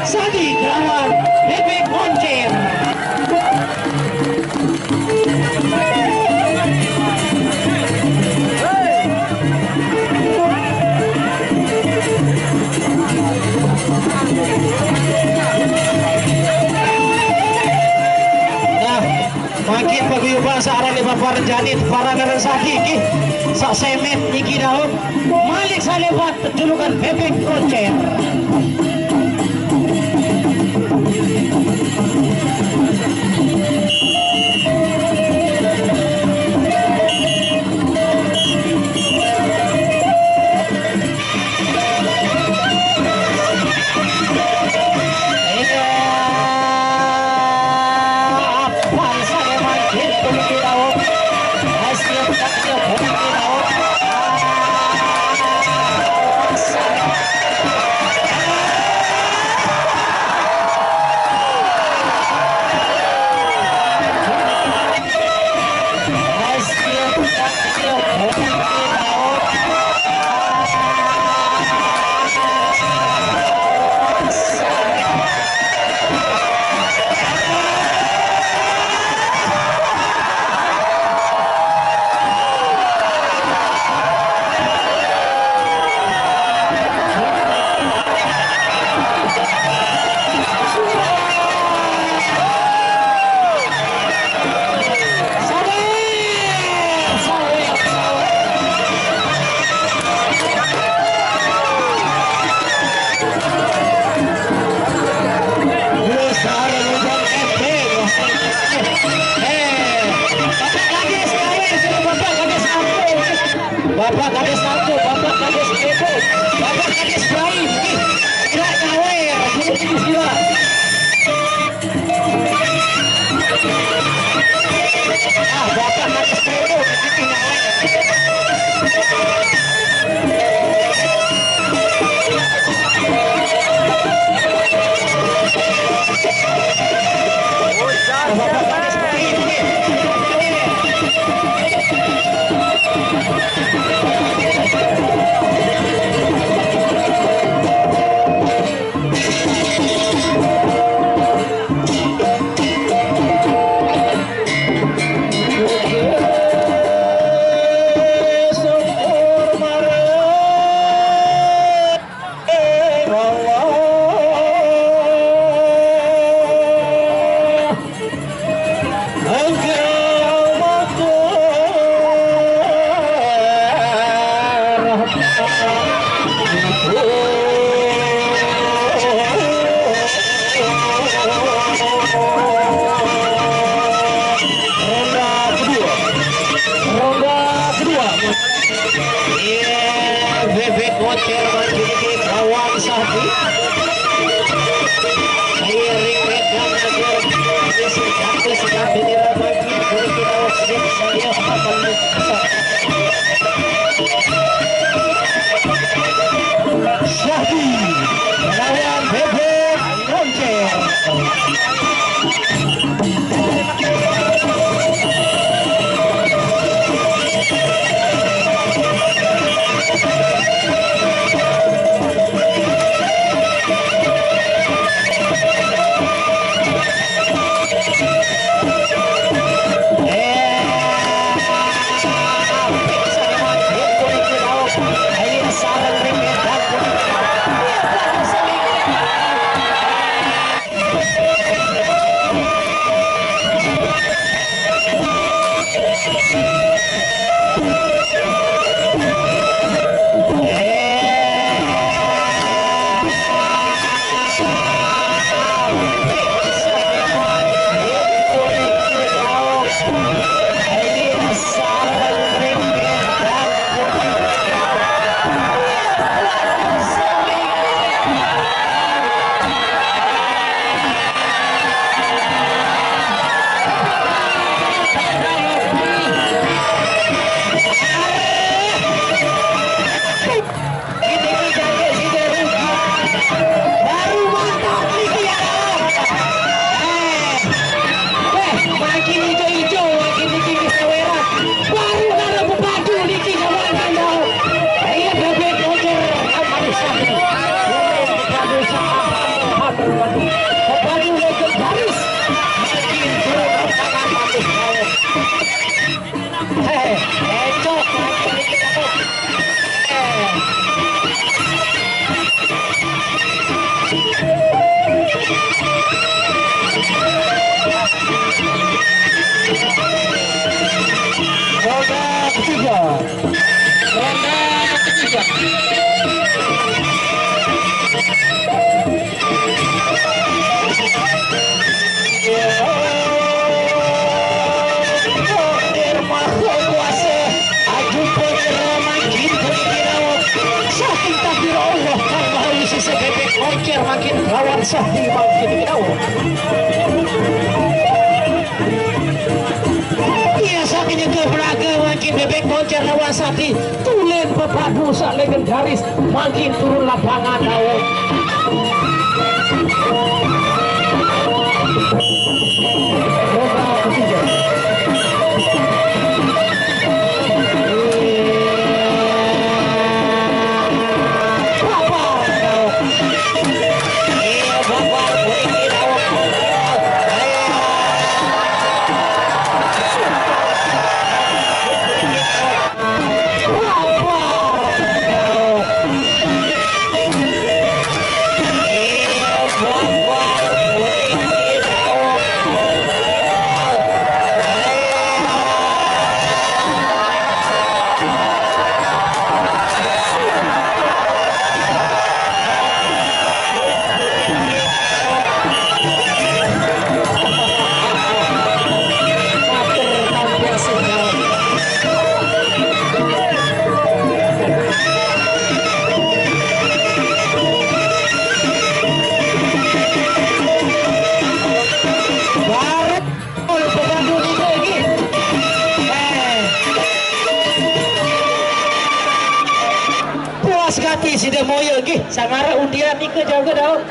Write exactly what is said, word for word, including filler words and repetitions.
Sadi kelawan Bebek Moncer. Nah, makin paguyuban sa aran ni Bapak Renjani, para narasaki, ki. Sa semet niki daun. Malik sa lewat julukan Bebek Moncer. Ijo-ijo, ini tinggi sawera. Baru nara pepadu niki kawan kandau. Iya, bebek kocer, aman satu. Pepadu sama pepadu, pepadu legendaris. Makin turun tangan, makin jauh. Hei, encok. Ronde ketiga. Ronde ketiga. Takdir Maha Kuasa, aju penyerangan kita dikira. Saking takdir Allah, kang maha isi sebebek koncer makin lawan sahdi makin dikira. Iya, saking nyegep raga makin bebek koncer lawan sahdi. Tulen pepadu sak legendaris makin turun lapangan, Daud. Ronde ketiga. Babar, Daud. Iya, babar, Daud. Baret, ol pepadu nike iki. Eh. Puas gati sida moyo nggih, sangare undian nike jaga, Daud.